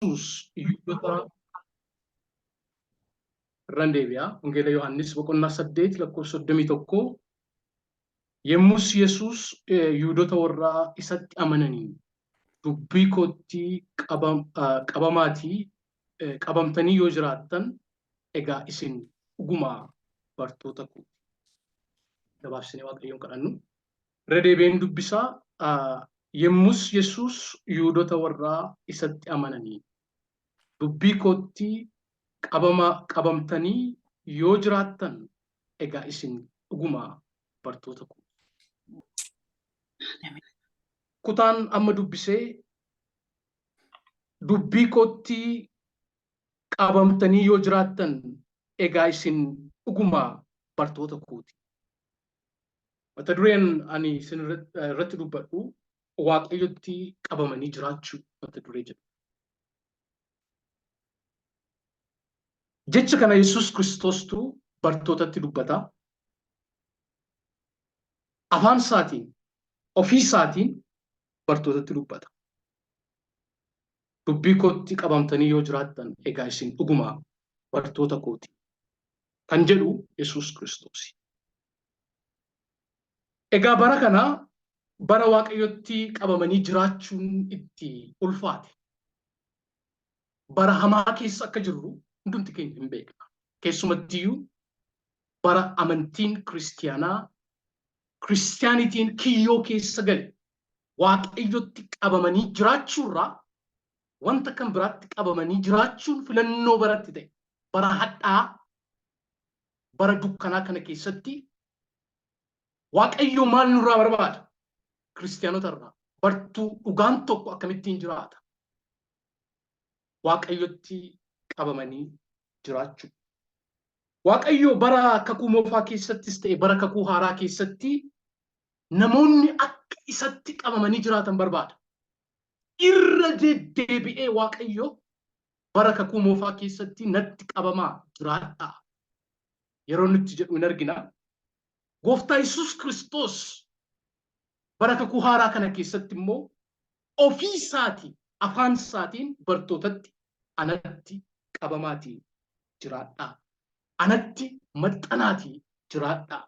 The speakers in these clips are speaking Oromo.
Yesuus Yihudoota irran deebi'a. Wangeela Yohaannis boqonnaa 8 lakkoofsa 31. Yemmus Yesuus Yihudoota warra isatti amananiin, dubbii kootti qabamaatii qabamtanii yoo jiraattan egaa isin dhuguma bartoota kooti. Gabaabsinee Waaqayyoon kadhannu. Irra deebi'een dubbisaa. Yemmus Yesuus Yihudoota warra isatti amananiin, dubbii kootti qabamtanii yoo jiraattan egaa isin dhuguma bartoota kooti. Kutaan amma dubbisee dubbii kootti qabamtanii yoo jiraattan egaa isin dhuguma bartoota kooti. Mata dureen ani isin irratti dubbadhu Waaqayyotti qabamanii jiraachuu mata duree jedhu. Jecha kana Yesuus Kiristoostu bartootatti dubbata. Afaan isaatiin, ofii isaatiin bartootatti dubbata. Dubbii kootti qabamtanii yoo jiraattan egaa isin dhuguma bartoota kooti kan jedhu Yesuus Kiristoosi. Egaa bara kana bara Waaqayyotti qabamanii jiraachuun itti ulfaate. Bara hamaa keessa akka jirru hundumti keenya hin beekna. Keessumattiyyuu bara amantiin kiristiyaanaa, kiristiyaanitiin kiyyoo keessa gale, Waaqayyotti qabamanii jiraachuurraa wanta kan biraatti qabamanii jiraachuun filannoo baratti ta'e, bara hadhaa, bara dukkanaa kana keessatti Waaqayyo maal nurraa barbaada? Kiristiyaanota irraa bartuu dhugaan tokko akkamittiin jiraata? Waaqayyotti qabamanii jiraachuu. Waaqayyo bara kakuu moofaa keessattis ta'e bara kakuu haaraa keessatti namoonni akka isatti qabamanii jiraatan barbaada. Irra deddeebi'ee Waaqayyo bara kakuu moofaa keessatti natti qabamaa jiraadhaa yeroo nutti jedhu hin argina. Gooftaa Yesuus Kiristoos bara kakuu haaraa kana keessatti immoo ofii isaatii afaan isaatiin bartootatti anatti qabamaatii jiraadhaa. Anatti maxxanaatii jiraadhaa.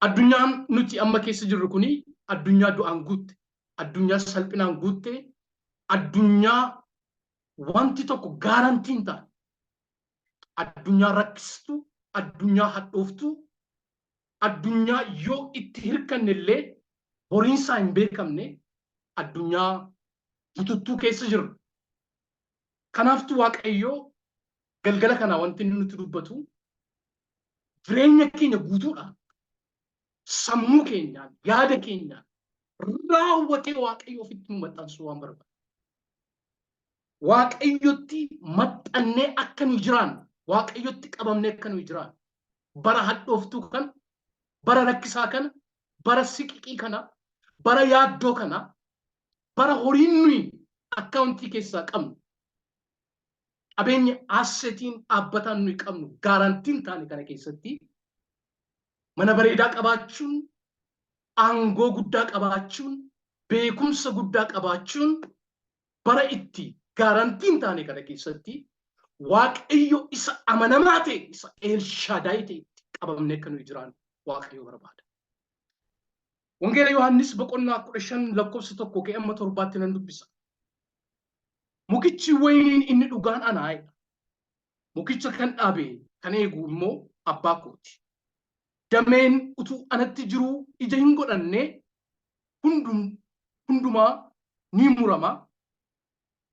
Addunyaan nuti amma keessa jirru kuni addunyaa du'aan guutte, addunyaa salphinaan guutte, addunyaa wanti tokko gaarantii hin taane, addunyaa rakkistuu, addunyaa hadhooftuu, addunyaa yoo itti hirkanne illee boriinsaa hin beekamne, addunyaa bututtuu keessa jirra. Kanaaftu Waaqayyoo galgala kana wanti inni nutti dubbatu jireenya keenya guutuudhaan, sammuu keenyaan, yaada keenyaan raawwatee Waaqayyo ofitti nu maxxansuu waan barbaadu. Waaqayyotti maxxannee akka nu jiraannu, Waaqayyotti qabamnee akka nu jiraannu, bara hadhooftuu kana, bara rakkisaa kana, bara siqiqii kana, bara yaaddoo kana, bara horiin nuyi akkaawuntii keessaa qabnu, qabeenya assetiin dhaabbataan nuyi qabnu gaarantiin taane kana keessatti mana bareedaa qabaachuun, aangoo guddaa qabaachuun, beekumsa guddaa qabaachuun bara itti gaarantiin taane kana keessatti Waaqayyo isa amanamaa ta'e, isa Eelshaadaay ta'e itti qabamnee akka nuyi jiraannu Waaqayyo barbaada. Wangeela Yohaannis boqonnaa 15 lakkoofsa 1 ka'ee amma 7tti nan dubbisa. Mukichi wayiniin inni dhugaan anaa jedha. Mukicha kan dhaabe kan eegu immoo abbaa kooti. Dameen utuu anatti jiruu ija hin godhanne hundumaa ni murama.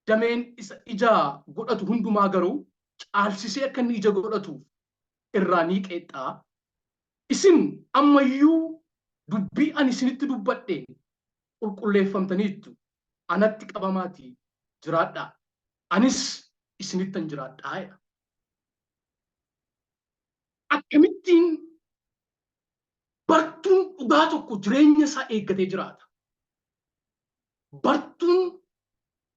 Dameen isa ija godhatu hundumaa garuu caalsisee akka inni ija godhatuuf irraa ni qeexxaa. Isin ammayyuu dubbii ani isinitti dubbadheen qulqulleeffamtaniittu. Anatti qabamaatii jiraadhaa, anis isinittan jiraadhaa jedha. Akkamittiin bartuun dhugaa tokko jireenya isaa eeggatee jiraata? Bartuun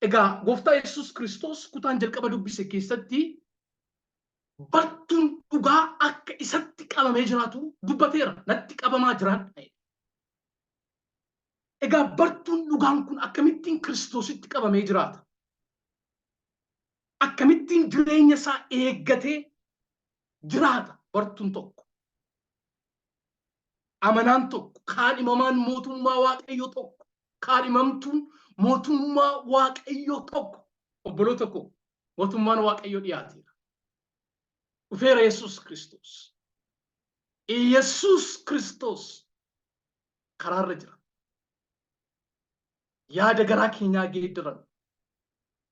egaa Gooftaa Yesuus Kiristoos kutaan jalqaba dubbise keessatti bartuun dhugaa akka isatti qabamee jiraatu dubbateera. Natti qabamaa jiraadha. Egaa bartuun dhugaan kun akkamittiin Kiristoositti qabamee jiraata? Akkamittiin jireenya isaa eeggatee jiraata bartuun tokko? Amanaan tokko, kaadhimamaan mootummaa Waaqayyoo tokko, kaadhimamtuun mootummaa Waaqayyoo tokko, obboloota koo, mootummaan Waaqayyoo dhiyaateera. Dhufeera Yesuus Kiristoos. Yesuus Kiristoos karaarra jira. Yaada garaa keenyaa geeddaran,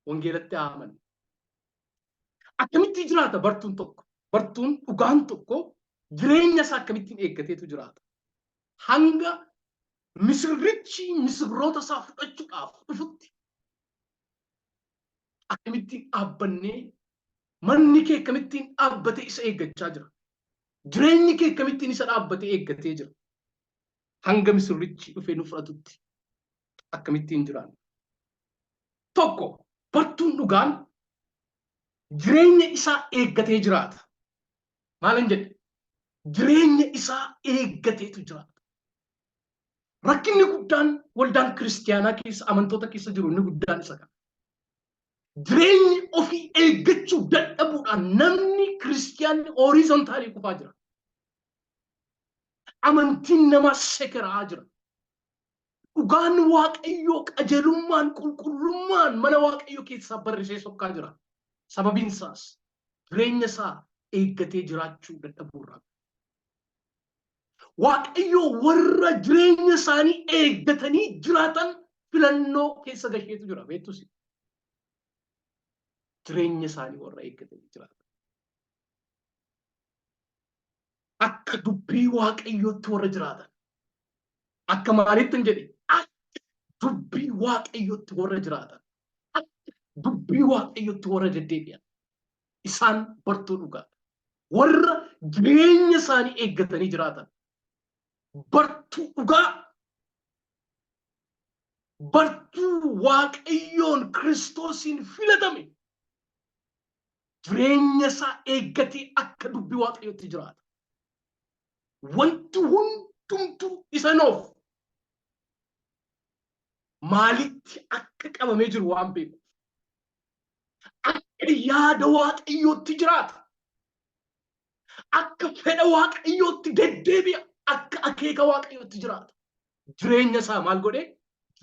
wangeelatti haa amannu. Akkamitti jiraata bartuun tokko? Bartuun dhugaan tokko jireenya isaa akkamittiin eeggateetu jiraata? Hanga misirrichi misirroota isaa fudhachuudhaaf dhufutti akkamittiin dhaabbannee, manni kee akkamittiin dhaabbatee isa eeggachaa jira? Jireenyi kee akkamittiin isa dhaabbatee eeggatee jira? Hanga misirrichi dhufee nu fudhatutti akkamittiin jiraanna? Tokko, bartuun dhugaan jireenya isaa eeggatee jiraata. Maalan jedhe? Jireenya isaa eeggateetu jiraata. Rakkinni guddaan waldaan kiristiyaanaa keessa, amantoota keessa jiru inni guddaan isa kana. Jireenyi ofii eeggachuu dadhabuudhaan namni kiristiyaanni horizontaalii kufaa jira. Amantiin namaa sekera'aa jira. Dhugaan Waaqayyoo, qajeelummaan, qulqullummaan mana Waaqayyoo keessaa barrisee sokkaa jira. Sababiin isaas jireenya isaa eeggatee jiraachuu dadhabuurraa. Waaqayyoo warra jireenya isaanii eeggatanii jiraatan filannoo keessa gasheetu jira, beektus. Jireenya isaanii warra eeggatanii jiraatan. Akka dubbii Waaqayyootti warra jiraatan. Akka maalitti hin jedhe? Akka dubbii Waaqayyootti warra jiraatan. Akka dubbii Waaqayyootti warra deddeebi'an. Isaan bartuu dhugaadha. Warra jireenya isaanii eeggatanii jiraatan. Bartuu dhugaa. Bartuu Waaqayyoon Kiristoosiin filatame. Jireenya isaa eeggatee akka dubbii Waaqayyootti jiraata. Wanti hundumtuu isa hin oofu. Maalitti akka qabamee jiru waan beekuuf. Akka yaada Waaqayyootti jiraata. Akka fedha Waaqayyootti deddeebi'a. Akka akeeka Waaqayyootti jiraata. Jireenya isaa maal godhee?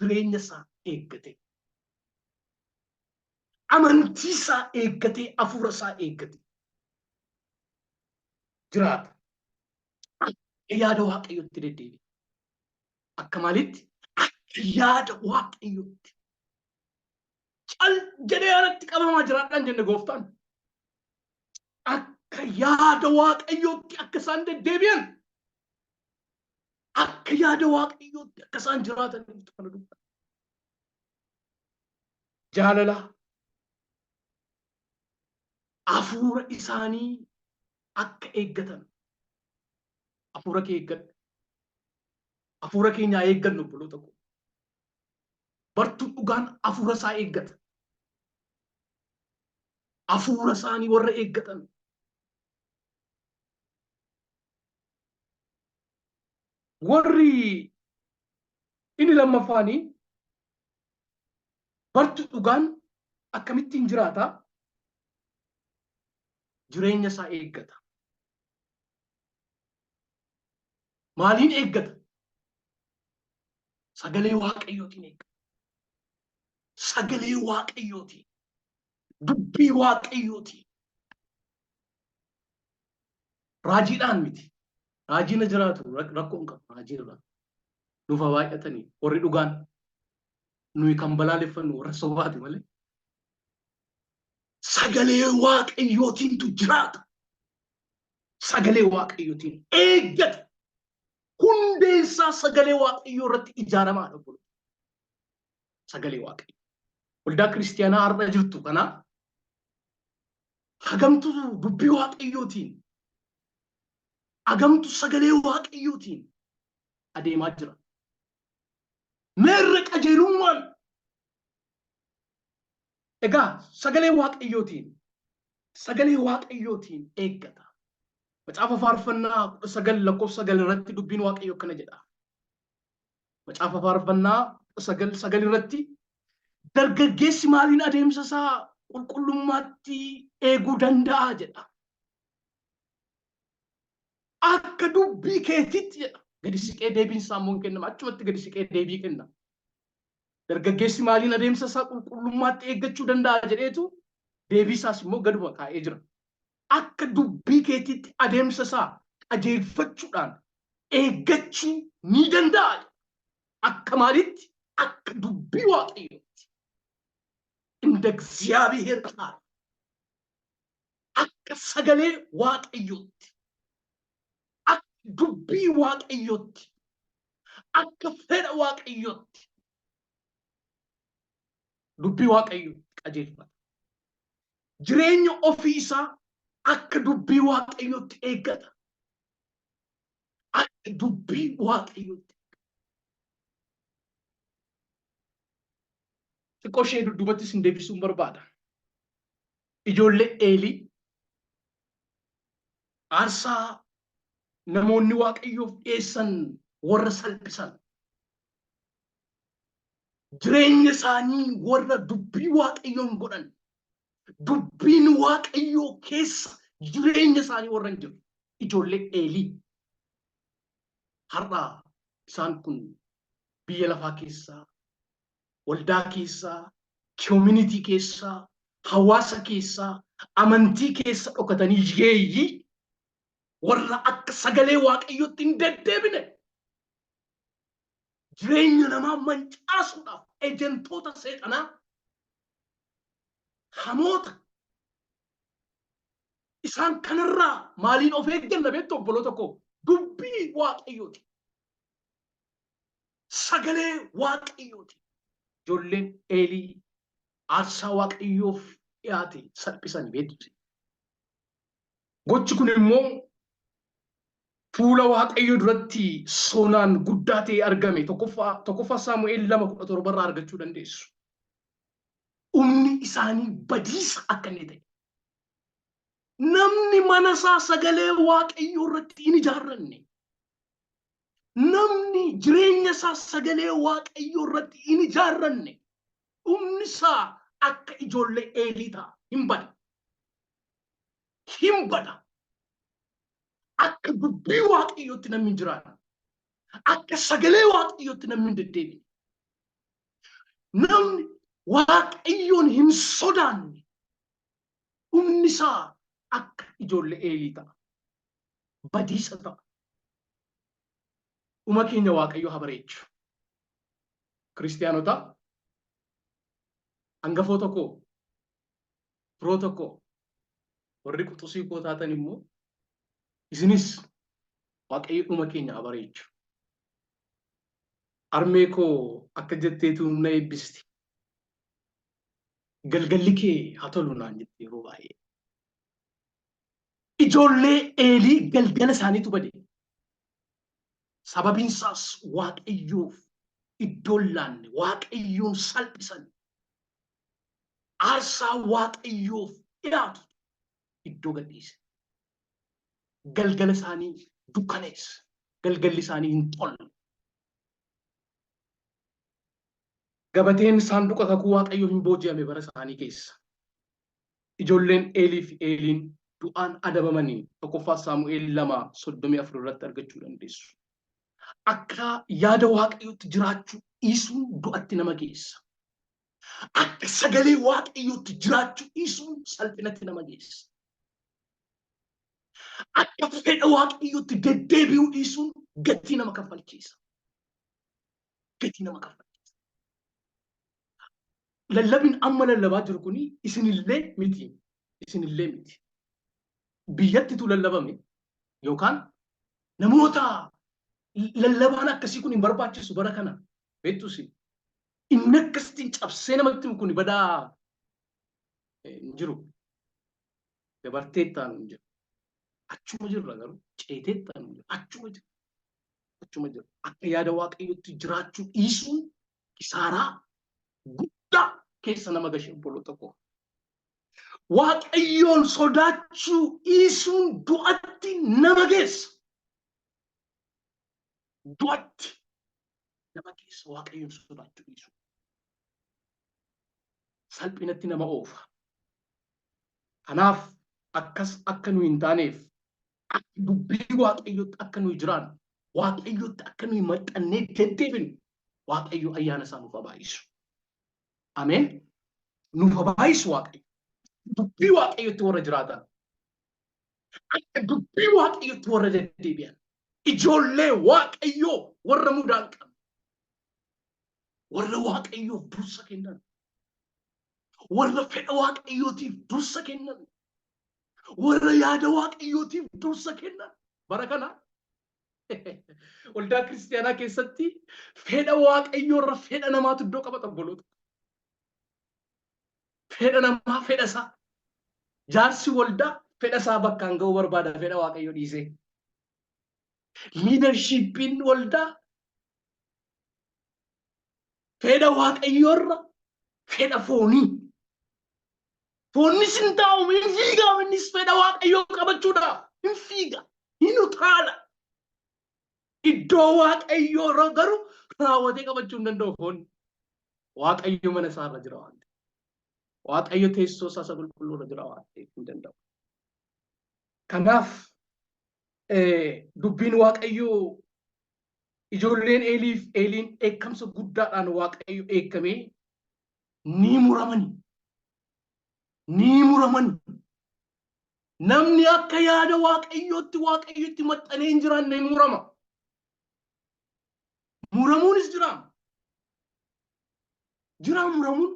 Jireenya isaa eeggate. Amantii isaa eeggatee, hafuura isaa eeggate jiraata. Akka yaada Waaqayyootti deddeebi'a. Akka maalitti? Akka yaada Waaqayyootti. Cal jedhee anatti qabamaa jiraadhaan jenne gooftaan. Akka yaada Waaqayyootti akka isaan deddeebi'an, akka yaada Waaqayyootti akka isaan jiraatan kana dubbata. Jaalala hafuura isaanii akka eeggatan. Hafuura kee eeggadhu. Hafuura keenya haa eeggannu, obboloota koo. Bartuun dhugaan hafuura isaa eeggata. Hafuura isaanii warra eeggatan. Warri inni lammaffaanii, bartu dhugaan akkamittiin jiraata? Jireenya isaa eeggata. Maaliin eeggata? Sagalee Waaqayyootiin eeggata. Sagalee Waaqayyootiin. Dubbii Waaqayyootiin. Raajiidhaan miti. Raajiin jiraatu rakkoo hin qabu. Raajiin irraa. Nuuf haa baay'atanii warri dhugaan, nuyi kan balaaleffannu warra sobaati malee. Sagalee Waaqayyootiintu jiraata. Sagalee Waaqayyootiin eeggata. Hundeen isaa sagalee Waaqayyoo irratti ijaaramaadha. Sagalee Waaqayyoo. Waldaa kiristiyaanaa har'a jirtu kana hagamtu dubbii Waaqayyootiin, hagamtu sagalee Waaqayyootiin adeemaa jira? Meerre qajeelummaan? Egaa sagalee Waaqayyootiin eeggata. Macaafa Faarfannaa 19 lakkoofsa 9 irratti dubbiin Waaqayyoo akkana jedha. Macaafa Faarfannaa 19:9 irratti, dargaggeessi maaliin adeemsa isaa Qulqullummaatti eeguu danda'a jedha. Akka dubbii keetitti jedha. Gadi siqee deebiin isaa immoo hin kennama. Achumatti gadi siqee deebii kenna. Dargaggeessi maaliin adeemsa isaa qulqullummaatti eeggachuu danda'a jedheetu deebii isaas immoo gaduma kaa'ee jira. Akka dubbii keetiitti adeemsa isaa qajeelfachuudhaan eeggachuu ni danda'a. Akka maalitti? Akka dubbii Waaqayyootti. እንደ እግዚአብሔር ቃል, akka sagalee Waaqayyootti, akka dubbii Waaqayyootti, akka fedha Waaqayyootti dubbii Waaqayyootti qajeelfata. Jireenya ofii isaa akka dubbii Waaqayyootti eeggata. Akka dubbii Waaqayyootti. Xiqqoo ishee dudduubatti isin deebisuun barbaada. Ijoollee Eelii aarsaa namoonni Waaqayyoof dhiyeessan warra salphisan, jireenya isaanii warra dubbii Waaqayyoon godhan, dubbiin Waaqayyoo keessa jireenya isaanii warra hin jirre ijoollee Eelii, har'a isaan kun biyya lafaa keessaa, waldaa keessaa, community keessaa, hawaasa keessaa, amantii keessa dhokatanii yeeyyii warra akka sagalee Waaqayyootti hin deddeebine, jireenya namaa mancaasuudhaaf ejentoota seexanaa hamoota. Isaan kanarraa maaliin of eegganna beektu, obboloota koo? Dubbii Waaqayyooti. Sagalee Waaqayyooti. Ijoolleen Eelii aarsaa Waaqayyoof dhiyaate salphisan, beektu. Gochi kun immoo fuula Waaqayyoo duratti sonaan guddaa ta'e argame. Tokkoffaa Saamu'eel 2:17 irraa argachuu dandeessu. Humni isaanii badiisa akka inni ta'e. Namni mana isaa sagalee Waaqayyoo irratti hin ijaarranne, namni jireenya isaa sagalee Waaqayyoo irratti hin ijaarranne, dhumni isaa akka ijoollee Eelii ta'a. Hin bada. Hin bada. Akka dubbii Waaqayyootti namni hin jiraanne, akka sagalee Waaqayyootti namni hin deddeebine, namni Waaqayyoon hin sodaanne, dhumni isaa akka ijoollee Eelii ta'a. Badiisa ta'a. Dhuma keenya Waaqayyo haa bareechu. Kiristiyaanota, hangafoota koo, firoota koo, warri quxusii koo taatan immoo isinis Waaqayyo dhuma keenya haa bareechu. Armee koo akka jetteetu na eebbisti. "Galgalli kee haa tolu," naan jette yeroo baay'ee. Ijoollee Eelii galgala isaaniitu bade. Sababiin isaas Waaqayyoof iddoon laanne, Waaqayyoon salphisan. Aarsaa Waaqayyoof dhiyaatu iddoo gadhiise. Galgala isaanii dukkaneesse. Galgalli isaanii hin tolle. Gabateen saanduqa kakuu Waaqayyoo hin booji'ame bara isaanii keessa. Ijoolleen Eelii fi Eeliin du'aan adabamanii, Tokkoffaa Saamu'eel 2:34 irratti argachuu dandeessu. Akka yaada Waaqayyootti jiraachuu dhiisuun du'atti nama geessa. Akka sagalee Waaqayyootti jiraachuu dhiisuun salphinatti nama geessa. Akka fedha Waaqayyootti deddeebi'uu dhiisuun gatii nama kaffalchiisa. Gatii nama kaffalchiisa. Lallabin amma lallabaa jiru kuni isinillee miti. Isinillee miti. Biyyattitu lallabame yookaan namoota lallabaan akkasii kun hin barbaachisu bara kana. Beektus inni akkasitiin cabsee namatti himu kun badaa hin jiru. Dabartee itti aanu hin jiru. Achuma jirra garuu ceetee itti aanu hin jiru. Achuma jira. Achuma jira. Akka yaada Waaqayyootti jiraachuu dhiisuun kisaaraa guddaa keessa nama gashe, obboloota koo. Waaqayyoon sodaachuu dhiisuun du'atti nama geessa. Du'atti nama geessa Waaqayyoon sodaachuu dhiisuun. Salphinatti nama oofa. Kanaaf akkas akka nu hin taaneef, akka dubbii Waaqayyootti akka nuyi jiraannu, Waaqayyootti akka nuyi maxxannee deddeebinu, Waaqayyo ayyaana isaa nuuf haa baay'isu. Ameen. Nuuf haa baay'isu Waaqayyo. Dubbii Waaqayyootti warra jiraatan. Akka dubbii Waaqayyootti warra deddeebi'an. Ijoollee Waaqayyoo warra mudaa hin qabne. Warra Waaqayyoof dursa kennan. Warra fedha Waaqayyootiif dursa kennan. Warra yaada Waaqayyootiif dursa kennan. Bara kana waldaa kiristaanaa keessatti fedha Waaqayyoo irra fedha namaatu iddoo qabata, obboloota. Fedha namaa, fedha isaa. Jaarsi waldaa fedha isaa bakkaan ga'uu barbaada, fedha Waaqayyoo dhiisee. Leadershipiin waldaa fedha Waaqayyoo irra fedha foonii. Foonnis hin taa'u, hin fiigaa, innis fedha Waaqayyoo qabachuudhaaf hin fiiga, hin utaala. Iddoo Waaqayyoo irra garuu raawwatee qabachuu hin danda'u foonni. Waaqayyo mana isaa irra jira waan ta'eef. Waaqayyo teessoo isaa isa qulqulluu irra jira waan ta'eef hin danda'u. Kanaaf dubbiin Waaqayyoo, ijoolleen Eeliif Eeliin dheekkamsa guddaadhaan Waaqayyo dheekkamee ni muramani. Ni muramani. Namni akka yaada Waaqayyootti Waaqayyotti maxxanee hin jiraanne ni murama. Muramuunis jira. Jira muramuun.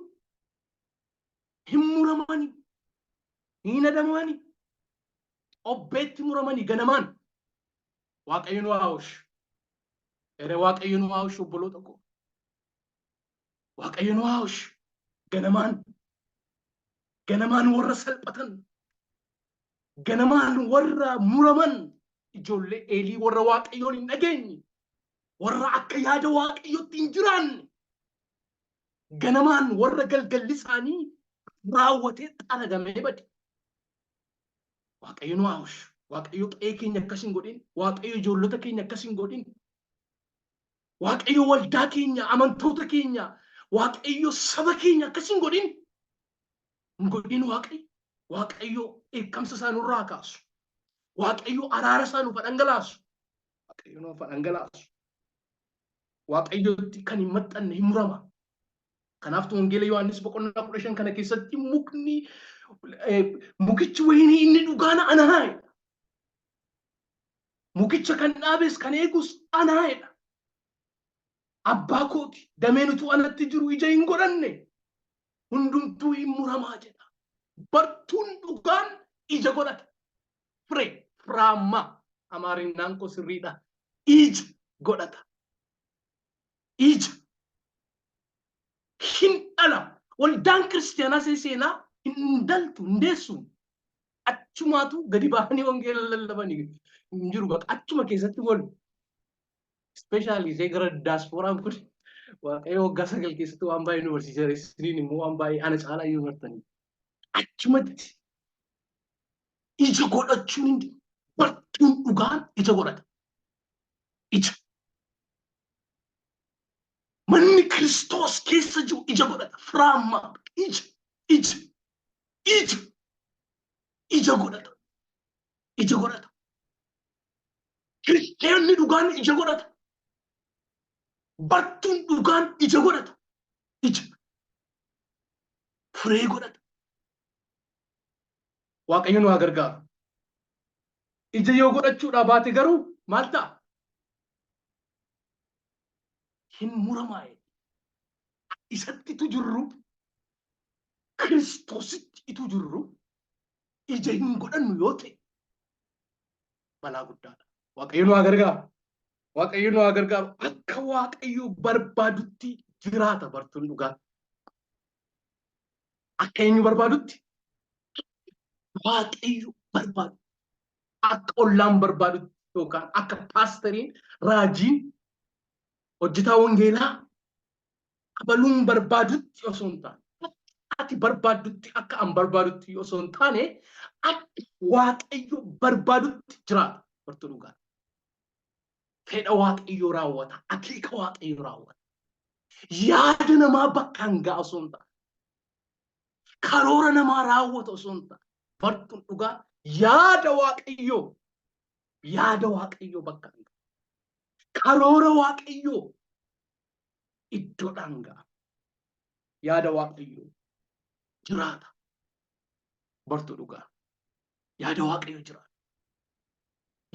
Hin muramani. Hin adamani. Obbeetti muramani ganamaan. Waaqayyo nu haa oolchu. Ere, Waaqayyo nu haa oolchu, obboloota koo. Waaqayyo nu haa oolchu. Ganamaan. Ganamaan warra salphatan. Ganamaan warra muraman, ijoollee Eelii warra Waaqayyoon hin dhageenye, warra akka yaada Waaqayyootti hin jiraanne, ganamaan warra galgalli isaanii raawwatee xaragamee bade. Waaqayyo nu haa oolchu. Waaqayyo qe'ee keenya akkas hin godhin. Waaqayyo ijoollota keenya akkas hin godhin. Waaqayyo waldaa keenya, amantoota keenya, Waaqayyo saba keenya akkas hin godhin. Hin godhin Waaqayyo. Waaqayyo dheekkamsa isaa nurraa kaasu. Waaqayyo araara isaa nuuf dhangalaasu. Waaqayyo nuuf dhangalaasu. Waaqayyotti kan hin maxxanne hin murama. Kanaaftu Wangeela Yohaannis boqonnaa 15 kana keessatti mukni mukichi wayinii inni dhugaan anaa jedha. Mukicha kan dhaabes kan eegus anaa jedha. Abbaa kooti, dameen utuu anatti jiru ija hin godhanne hundumtuu hin muramaa jedha. Bartuun dhugaan ija godhata. Firee, ፍሬያማ, Amaarinnaan koo sirriidha. Ija godhata. Ija. Hin dhala. Waldaan kiristaanaa seenaa hin daltu, hin deessu. Achumaatu gadi bahanii wangeela lallabanii hin jiru, bakka achuma keessatti wal. Especially ishee gara diasporaan kun Waaqayyo waggaa 9 keessatti waan baay'ee nu barsiiseera. Isiniin immoo waan baay'ee ana caalaa iyyuu bartanii. Achumatti ija godhachuun hin bartuun dhugaan ija godhata. Ija. Manni Kiristoos keessa jiru ija godhata. ፍሬያማ ija. Ija. Ija. Ija godhata. Ija godhata. Kiristiyaanni dhugaan ija godhata. Bartuun dhugaan ija godhata. Ija. Firee godhata. Waaqayyo nu haa gargaaru. Ija yoo godhachuudhaa baate garuu maal ta'a? Hin muramaa'e. Isatti itu jirru, Kiristoositti itu jirru, ija hin godhannu yoo ta'e balaa guddaadha. Waaqayyo nu haa gargaaru. Waaqayyo nu haa gargaaru. Akka Waaqayyo barbaadutti jiraata bartuun dhugaa. Akka eenyu barbaadutti? Waaqayyo barbaadu. Akka ollaan barbaadutti yookaan akka paasteriin, raajiin, hojjetaa wangeelaa abaluun barbaadutti osoo hin taane, ati barbaaddutti, akka an barbaadutti osoo hin taane, akka Waaqayyo barbaadutti jiraata bartuu dhugaa. Fedha Waaqayyoo raawwata, akeeka Waaqayyoo raawwata. Yaada namaa bakkaan ga'a osoo hin taane, karoora namaa raawwata osoo hin taane, Bartuun dhugaa yaada Waaqayyoo, yaada Waaqayyoo bakka ga'a. Karoora Waaqayyoo iddoodhaan ga'a. Yaada Waaqayyoo jiraata. Bartuu dhugaa. Yaada Waaqayyoo jiraata.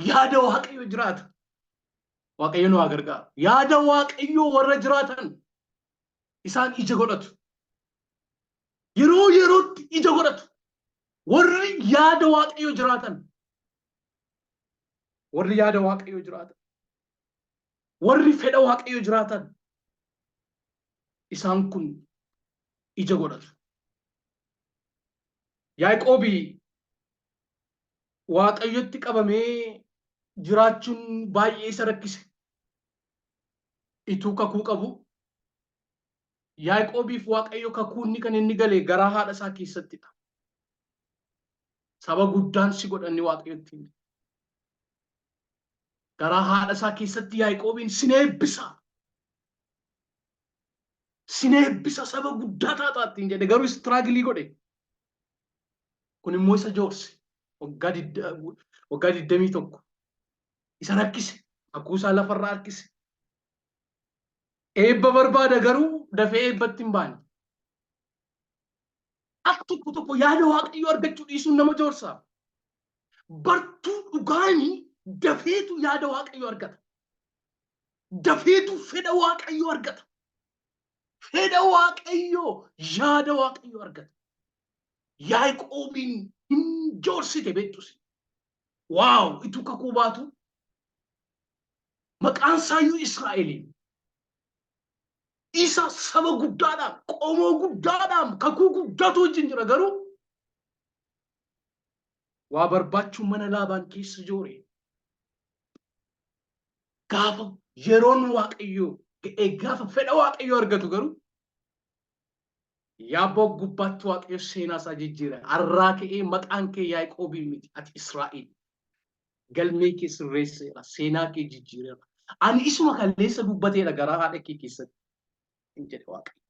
Yaada Waaqayyoo jiraata. Waaqayyo nu haa gargaaru. Yaada Waaqayyoo warra jiraatan isaan ija godhatu. Yeroo yerootti ija godhatu. Warri yaada Waaqayyoo jiraatan. Warri yaada Waaqayyoo jiraatan. Warri fedha Waaqayyoo jiraatan. Isaan kun ija godhatu. Yaaqoobi Waaqayyotti qabamee jiraachuun baay'ee isa rakkise. Ituu kakuu qabu. Yaaqoobiif Waaqayyo kakuu inni kan inni gale garaa haadha isaa keessattidha. Saba guddaan si godha inni Waaqayyotti hime. Garaa haadha isaa keessatti Yaaqoobiin sin eebbisa. Sin eebbisa, saba guddaa taataa ittiin jedhe, garuu struggle godhe. Kun immoo isa joorse. Waggaa 21 isa rakkise. Kakuu isaa lafarraa harkise. Eebba barbaada, garuu dafee eebbatti hin baane. Al tokko tokko yaada Waaqayyoo argachuu dhiisuun nama joorsa. Bartuu dhugaanii dafeetu yaada Waaqayyoo argata. Dafeetu fedha Waaqayyoo argata. Fedha Waaqayyoo, yaada Waaqayyoo argata. Yaaqoobiin hin joorsite beektus. Waaw, ituu kakuu baatu maqaan isaayyuu Israa'eliin. Isa saba guddaadhaan, qomoo guddaadhaan, kakuu guddaatu wajjin jira, garuu waa barbaachuu mana Laabaan keessa joore. Gaafa yeroon Waaqayyoo ga'ee, gaafa fedha Waaqayyoo argatu garuu Yaabboo gubbaatti Waaqayyo seenaa isaa jijjiira. Arraa ka'ee maqaan kee Yaaqoobii miti, ati Israa'el. Galmee kee sirreesseera, seenaa kee jijjiireera. Ani isuma kaleessa dubbateedha garaa haadha kee keessatti, hin jedhe Waaqayyo.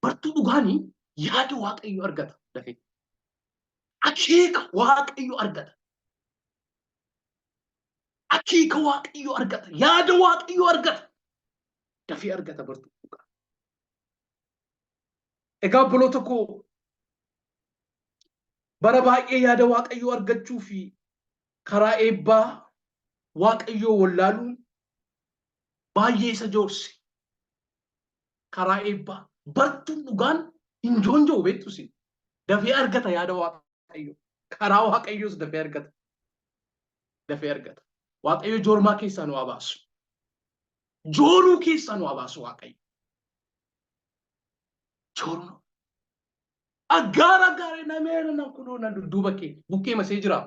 Bartuu dhugaanii yaada Waaqayyo argata dafee. Akeeka Waaqayyo argata. Akeeka Waaqayyo argata. Yaada Waaqayyo argata. Dafee argata bartuu dhugaa. Egaa obboloota koo, bara baay'ee yaada Waaqayyoo argachuu fi karaa eebbaa Waaqayyoo wallaaluun baay'ee isa joorse. Karaa eebbaa bartuun dhugaan hin joonja'u beektu isin. Dafee argata yaada Waaqayyoo. Karaa Waaqayyoos dafee argata. Dafee argata. Waaqayyo joormaa keessaa nu haa baasu. Jooruu keessaa nu haa baasu Waaqayyo. Jooruu. Aggaara aggaara nameera nan kunoo nan dudduuba kee bukkee masee jira.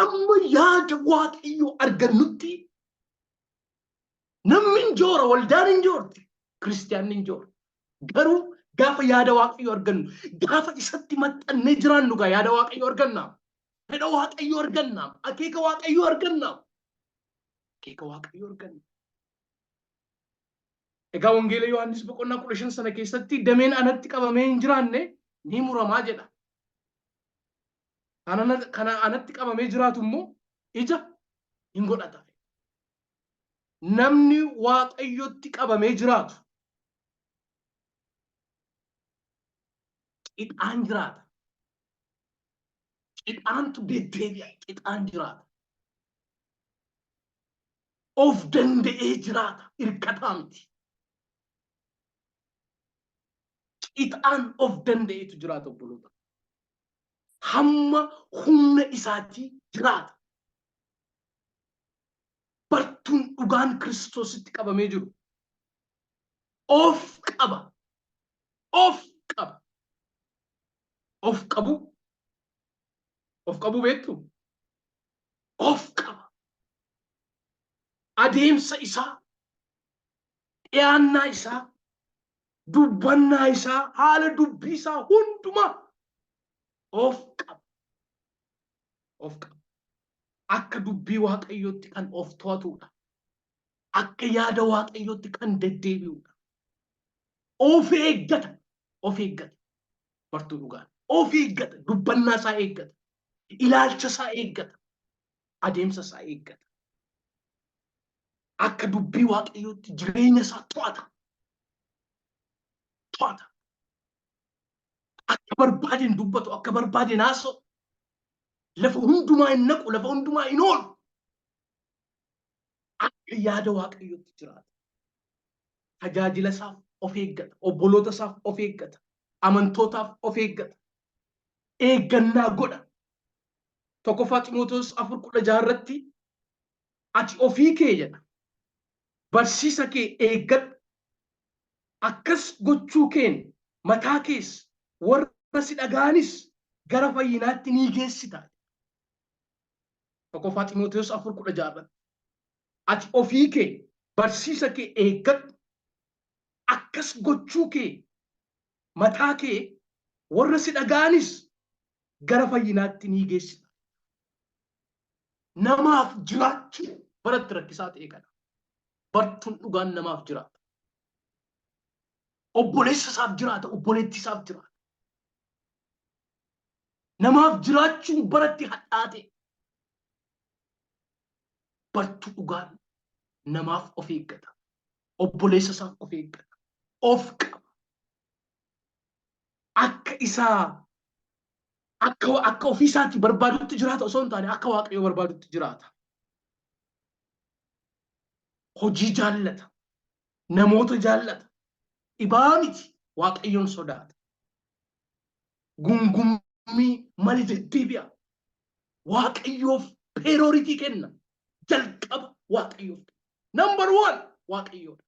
Amma yaada Waaqayyoo argannutti namni hin joora, waldaan hin joorti, kiristiyaanni hin joora. Garuu gaafa yaada Waaqayyoo argannu, gaafa isatti maxxannee jiraannu gaa yaada Waaqayyoo arganna. Fedha Waaqayyoo arganna. Akeeka Waaqayyoo arganna. Akeeka Waaqayyoo arganna. Egaa Wangeela Yohaannis boqonnaa 15 sana keessatti dameen anatti qabamee hin jiraanne ni muramaa jedha. Kana anatti qabamee jiraatu immoo ija hin godhata. Namni Waaqayyotti qabamee jiraatu qixaan jiraata. Qixaantu deddeebi'a, qixaan jiraata. Of danda'ee jiraata, hirkataa miti. Qixaan of danda'eetu jiraata obboloota. Hamma humna isaatii jiraata. Bartuun dhugaan Kiristoositti qabamee jiru of qaba. Of qaba. Of qabu. Of qabuu beektu? Of qaba. Adeemsa isaa, dhiyaannaa isaa, dubbannaa isaa, haala dubbii isaa hundumaa of qaba. Of qaba. Akka dubbii Waaqayyootti kan of to'atudha. Akka yaada Waaqayyootti kan deddeebi'udha. Of eeggata. Of eeggata. Bartuu dhugaan. Of eeggata. Dubbannaa isaa eeggata. Ilaalcha isaa eeggata. Adeemsa isaa eeggata. Akka dubbii Waaqayyootti jireenya isaa to'ata. To'ata. Akka barbaadeen dubbatu, akka barbaadeen haasa'u. Lafa hundumaa hin naqu, lafa hundumaa hin oolu. Akka yaada Waaqayyootti jiraata. Tajaajila isaaf of eeggata. Obboloota isaaf of eeggata. Amantootaaf of eeggata. Eeggannaa godha. Tokkoffaa Ximootoos 4:16 irratti ati ofii kee jedha. Barsiisa kee eeggadhu. Akkas gochuu keen mataa kees warra si dhaga'anis gara fayyinaatti ni geessita. Tokkoffaa Ximootoos 4:16 irratti. Ati ofii kee barsiisa kee eeggadhu. Akkas gochuu kee mataa kee warra si dhaga'anis gara fayyinaatti ni geessita. Namaaf jiraachuu baratti rakkisaa ta'e kana. Bartuun dhugaan namaaf jiraata. Obboleessa isaaf jiraata, obboleettii isaaf jiraata. Namaaf jiraachuun baratti hadhaa ta'e. Bartuu dhugaan namaaf of eeggata. Obboleessa isaaf of eeggata. Of qaba. Akka isaa akka ofii isaatii barbaadutti jiraata osoo hin taane akka Waaqayyo barbaadutti jiraata. Hojii jaallata. Namoota jaallata. Dhibaa miti, Waaqayyoon sodaata. Gungummii malee deddeebi'a. Waaqayyoof priority kenna. Jalqaba Waaqayyoof kenna. Number one Waaqayyoodha.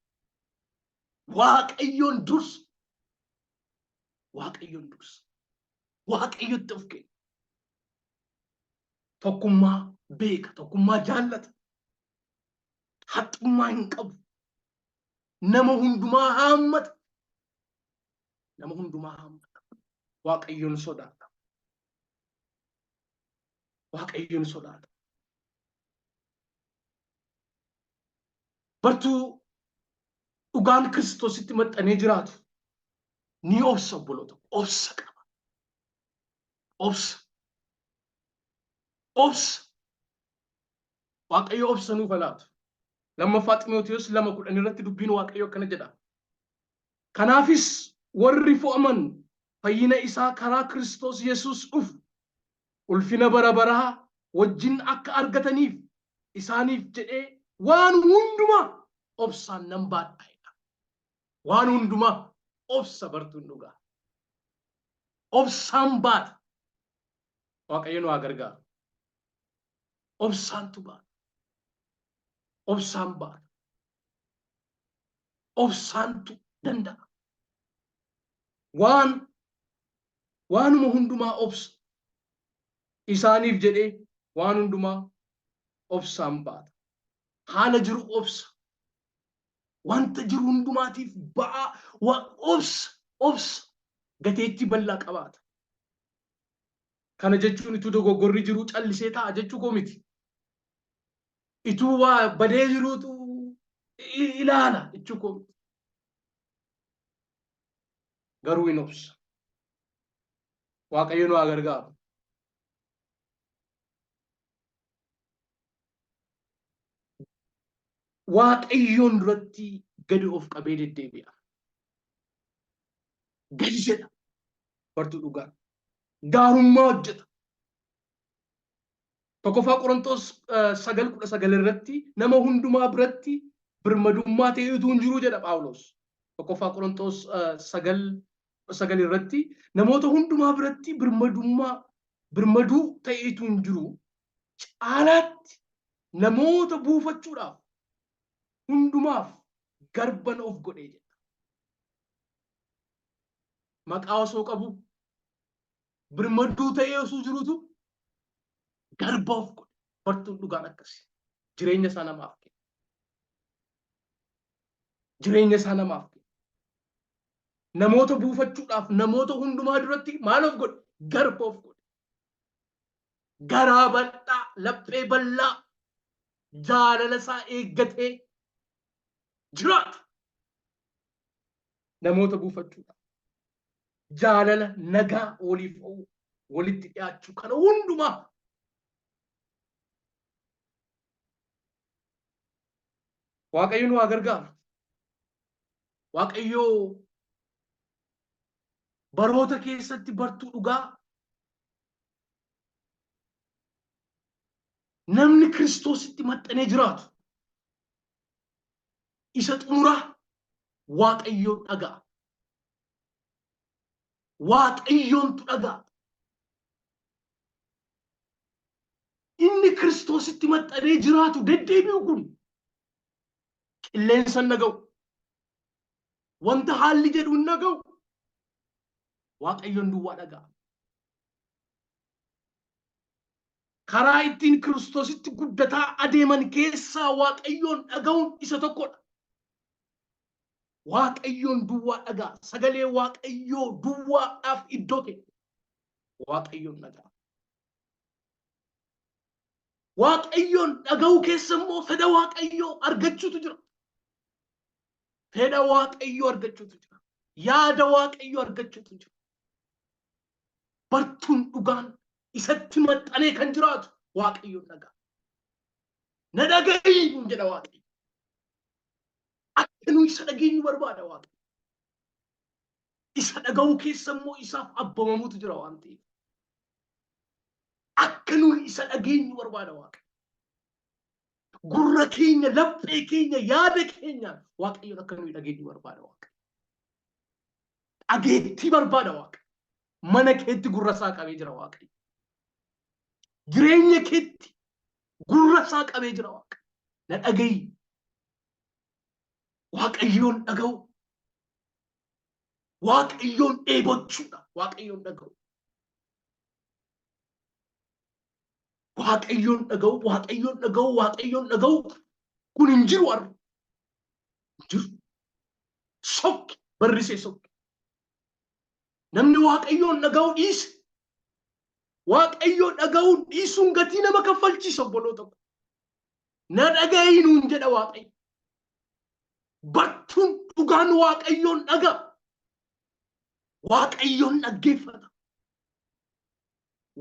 Waaqayyoon dursa. Waaqayyoon dursa. Waaqayyotti of kenna. Tokkummaa beeka. Tokkummaa jaallata. Haxxummaa hin qabu. Nama hundumaa haammata. Nama hundumaa haammata. Waaqayyoon sodaata. Waaqayyoon sodaata. Bartuu dhugaan Kiristoositti maxxanee jiraatu ni obsa, obboloota. Obsa qaba. Obsa. Obsa. Waaqayyo obsa nuuf haa laatu. Lammaffaa Ximootiyoos 2:10 irratti dubbiin Waaqayyo akkana jedha. Kanaafis warri fo'aman fayyina isaa karaa Kiristoos Yesuus dhufu ulfina bara baraa wajjin akka argataniif isaaniif jedhee waan hundumaa obsaan nan baadha jedha. Waan hundumaa obsa bartuun dhugaa. Obsaan baata. Waaqayyo nu haa gargaaru. Obsaantu baata. Obsaan baata. Obsaantu danda'a. Waanuma hundumaa obsa. Isaaniif jedhee waan hundumaa obsaan baata. Haala jiru obsa. Wanta jiru hundumaatiif ba'aa obsa, obsa gateettii bal'aa qabaata. Kana jechuun ituu dogoggorri jiruu callisee taa'a jechuu koo miti. Ituu waa badee jiruutu ilaala jechuu koo miti. Garuu hin obsa. Waaqayyo nu haa gargaaru. Waaqayyoon duratti gadi of qabee deddeebi'a. Gadi jedha. Bartuu dhugaa. Gaarummaa hojjeta. Tokkoffaa Qorontos 9:19 irratti nama hundumaa biratti birmadummaa ta'ee utuu hin jiruu jedha Phaawulos. Tokkoffaa Qorontos 9:19 irratti namoota hundumaa biratti birmadummaa birmaduu ta'ee utuu hin jiruu caalaatti namoota buufachuudhaaf hundumaaf garban of godhee jedha. Maqaa osoo qabu, birmaduu ta'ee osoo jiruutu garba of godhe. Bartuun dhugaan akkasi. Jireenya isaa namaaf kenna. Jireenya isaa namaaf kenna. Namoota buufachuudhaaf namoota hundumaa duratti maal of godhe? Garba of godhe. Garaa bal'aa, laphee bal'aa, jaalala isaa eeggatee jiraata. Namoota buufachuudhaaf. Jaalala, nagaa waliif o'uu, walitti dhiyaachuu kana hundumaa Waaqayyo nu haa gargaaru. Waaqayyo baroota keessatti bartuu dhugaa namni Kiristoositti maxxanee jiraatu isa xumuraa Waaqayyoon dhaga'a. Waaqayyoontu dhaga'a. Inni Kiristoositti maxxanee jiraatu deddeebi'u kun qilleensa hin dhaga'u. Wanta haalli jedhu hin dhaga'u. Waaqayyoon duwwaa dhaga'a. Karaa ittiin Kiristoositti guddataa adeeman keessaa Waaqayyoon dhaga'uun isa tokkodha. Waaqayyoon duwwaa dhaga'a. Sagalee Waaqayyoo duwwaadhaaf iddoo kenna. Waaqayyoon dhaga'a. Waaqayyoon dhaga'uu keessa immoo fedha Waaqayyoo argachuutu jira. Fedha Waaqayyoo argachuutu jira. Yaada Waaqayyoo argachuutu jira. Bartuun dhugaan isatti maxxanee kan jiraatu Waaqayyoon dhaga'a. Na dhaga'i nuun jedha Waaqayyo. Akka nu isa dhageenyu barbaada Waaqayyo. Isa dhaga'uu keessa immoo isaaf abboomamuutu jira waan ta'eef. Akka nuyi isa dhageenyu barbaada Waaqayyo. Gurra keenya, laphee keenya, yaada keenya Waaqayyoon akka nuyi dhageenyu barbaada Waaqayyo. Dhageettii barbaada Waaqayyo. Mana keetti gurra isaa qabee jira Waaqayyo. Jireenya keetti gurra isaa qabee jira Waaqayyo. Na dhaga'i. Waaqayyoon dhaga'u. Waaqayyoon dheebochuudha. Waaqayyoon dhaga'u. Waaqayyoon dhaga'u, Waaqayyoon dhaga'u, Waaqayyoon dhaga'u. Kun hin jiru har'a. Hin jiru. Sokki barrisee sokki. Namni Waaqayyoon dhaga'u dhiise. Waaqayyoon dhaga'uun dhiisuun gatii nama kaffalchiisa obboloota koo. Na dhaga'i nuun jedha Waaqayyo. Bartuun dhugaan Waaqayyoon dhaga'a. Waaqayyoon dhaggeeffata.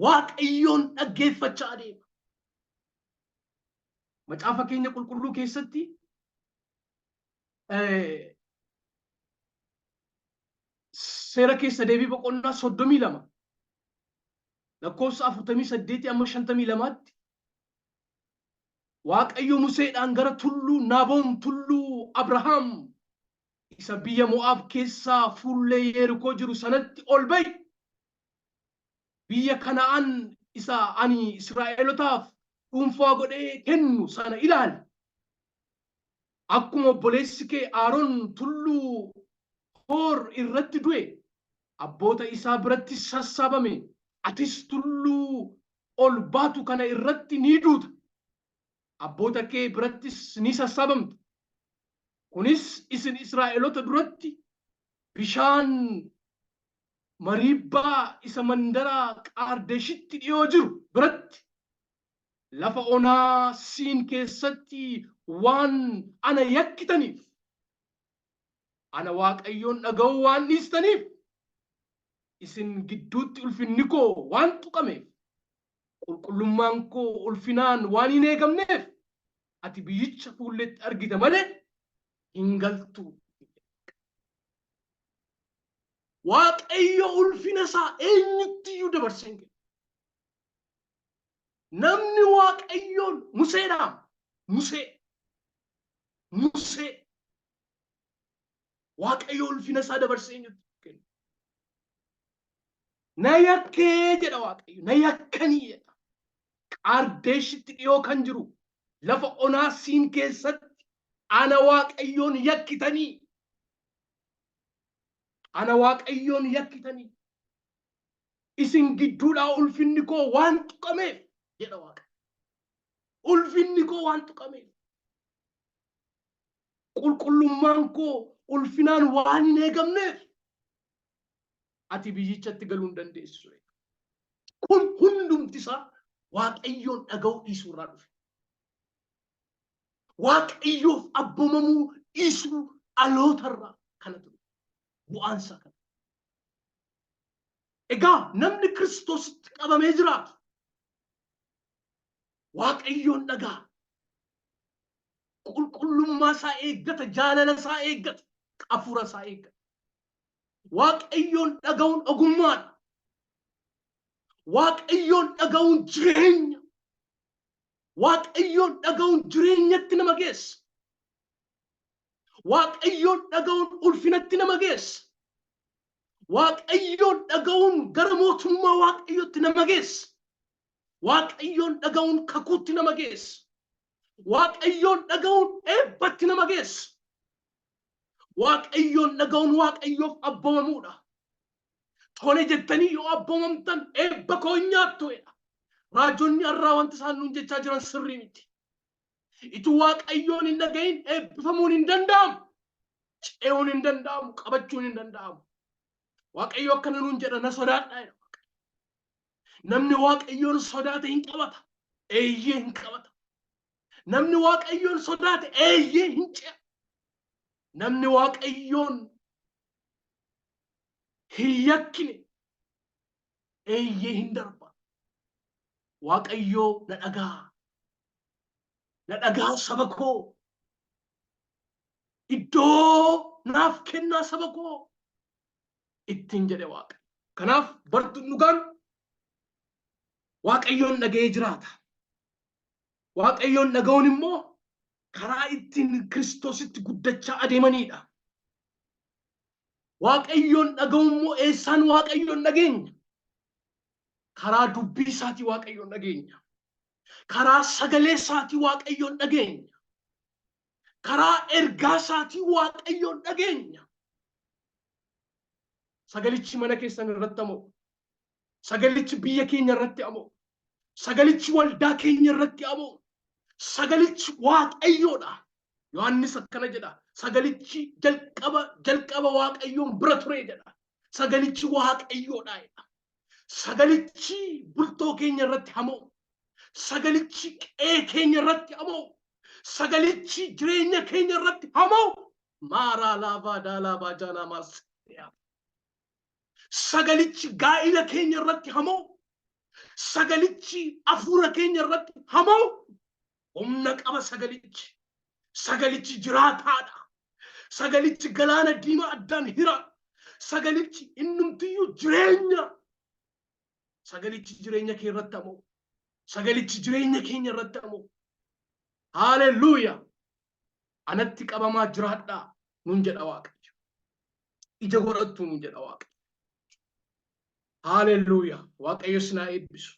Waaqayyoon dhaggeeffachaa adeema. Macaafa keenya qulqulluu keessatti seera keessa deebii boqonnaa 32 lakkoofsa 48 amma 52tti Waaqayyo Museedhaan gara tulluu Naaboon tulluu Abrahaam isa biyya Mo'aab keessaa fuullee Yeerikoo jiru sanatti ol ba'i. Biyya Kana'aan isa ani Israa'elotaaf dhuunfaa godhee kennu sana ilaali. Akkuma obboleessi kee Aaron tulluu Hoor irratti du'e, abboota isaa birattis sassaabame, atis tulluu ol baatu kana irratti ni duuta, abboota kee birattis ni sassaabamta. Kunis isin Israa'elota duratti bishaan Mariibbaa isa mandara Qaardeshitti dhi'oo jiru biratti lafa onaa Siin keessatti waan ana yakkitaniif, ana Waaqayyoon dhaga'uu waan dhiistaniif, isin gidduutti ulfinni koo waan tuqameef, qulqullummaan koo ulfinaan waan hin eegamneef, ati biyyicha fuulleetti argita malee hin galtu. Waaqayyo ulfina isaa eenyutti iyyuu dabarsee hin kennu. Namni Waaqayyoon Museedhaan Musee Musee Waaqayyo ulfina isaa dabarsee eenyutti kennu. Na yakkee jedha Waaqayyo na yakkanii jedha. Qaardeeshitti dhiyoo kan jiru lafa onaa siin keessatti ana Waaqayyoon yakkitanii ana Waaqayyoon yakkitanii isin gidduudhaa ulfinni koo waan tuqameef jedha Waaqayyo. Ulfinni koo waan tuqameef qulqullummaan koo ulfinaan waan hin eegamneef ati biyyichatti galuu hin dandeessu. Kun hundumti isaa Waaqayyoon dhaga'uu dhiisuu irraa dhufe. Waaqayyoof abboomamuu dhiisuu dhaloota irraa kanatu dhufe. Bu'aan isaa kana. Egaa namni Kiristoositti qabamee jiraatu Waaqayyoon dhagaa. Qulqullummaa isaa eeggata, jaalala isaa eeggata, hafuura isaa eeggata. Waaqayyoon dhaga'uun ogummaadha. Waaqayyoon dhaga'uun jireenya. Waaqayyoon dhaga'uun jireenyatti nama geessa. Waaqayyoon dhaga'uun ulfinatti nama geessa. Waaqayyoon dhaga'uun gara mootummaa Waaqayyootti nama geessa. Waaqayyoon dhaga'uun kakuutti nama geessa. Waaqayyoon dhaga'uun eebbatti nama geessa. Waaqayyoon dhaga'uun Waaqayyoof abboomamuudha. Tole jettanii yoo abboomamtan eebba koo hin nyaattu jedha. Raajonni har'aa wanti isaan nuun jechaa jiran sirrii miti. Ituu Waaqayyoon hin dhaga'iin eebbifamuun hin danda'amu. Ce'uun hin danda'amu. Qabachuun hin danda'amu. Waaqayyo akkana nuun jedha, na sodaadhaa jedha. Namni Waaqayyoon sodaate hin qabata. Eeyyee, hin qabata. Namni Waaqayyoon sodaate, eeyyee, hin ce'a. Namni Waaqayyoon hin yakkine, eeyyee, hin darba. Waaqayyoo na dhagaa. Na dhagaa, saba koo. Iddoo naaf kennaa, saba koo, ittiin jedhe Waaqa. Kanaaf bartuun dhugaan Waaqayyoon dhaga'ee jiraata. Waaqayyoon dhaga'uun immoo karaa ittiin Kiristoositti guddachaa adeemanidha. Waaqayyoon dhaga'uun immoo eessaan Waaqayyoon dhageenya? Karaa dubbii isaatii Waaqayyoon dhageenya. Karaa sagalee isaatii Waaqayyoon dhageenya. Karaa ergaa isaatii Waaqayyoon dhageenya. Sagalichi mana keessan irratti amoo. Sagalichi biyya keenya irratti amoo. Sagalichi waldaa keenya irratti amoo. Sagalichi Waaqayyoodha. Yohaannis akkana jedha. Sagalichi jalqaba jalqaba Waaqayyoon bira ture jedha. Sagalichi Waaqayyoodha jedha. Sagalichi bultoo keenya irratti hamoo. Sagalichi qe'ee keenya irratti hamoo. Sagalichi jireenya keenya irratti hamoo. Maaraa laavaa daalaa baajaanaa maas. Sagalichi gaa'ila keenya irratti hamoo. Sagalichi hafuura keenya irratti hamoo. Humna qaba sagalichi. Sagalichi jiraataadha. Sagalichi galaana diimaa addaan hira. Sagalichi innumtiyyuu jireenya. Sagalichi jireenya kee irratti hamoo. Sagalichi jireenya keenya irratti hamoo. Haalelluuyaa. Anatti qabamaa jiraadhaa nuun jedha Waaqayyo. Ija godhattu nuun jedha Waaqayyo. Haalelluuyaa. Waaqayyo sinaa eebbisu.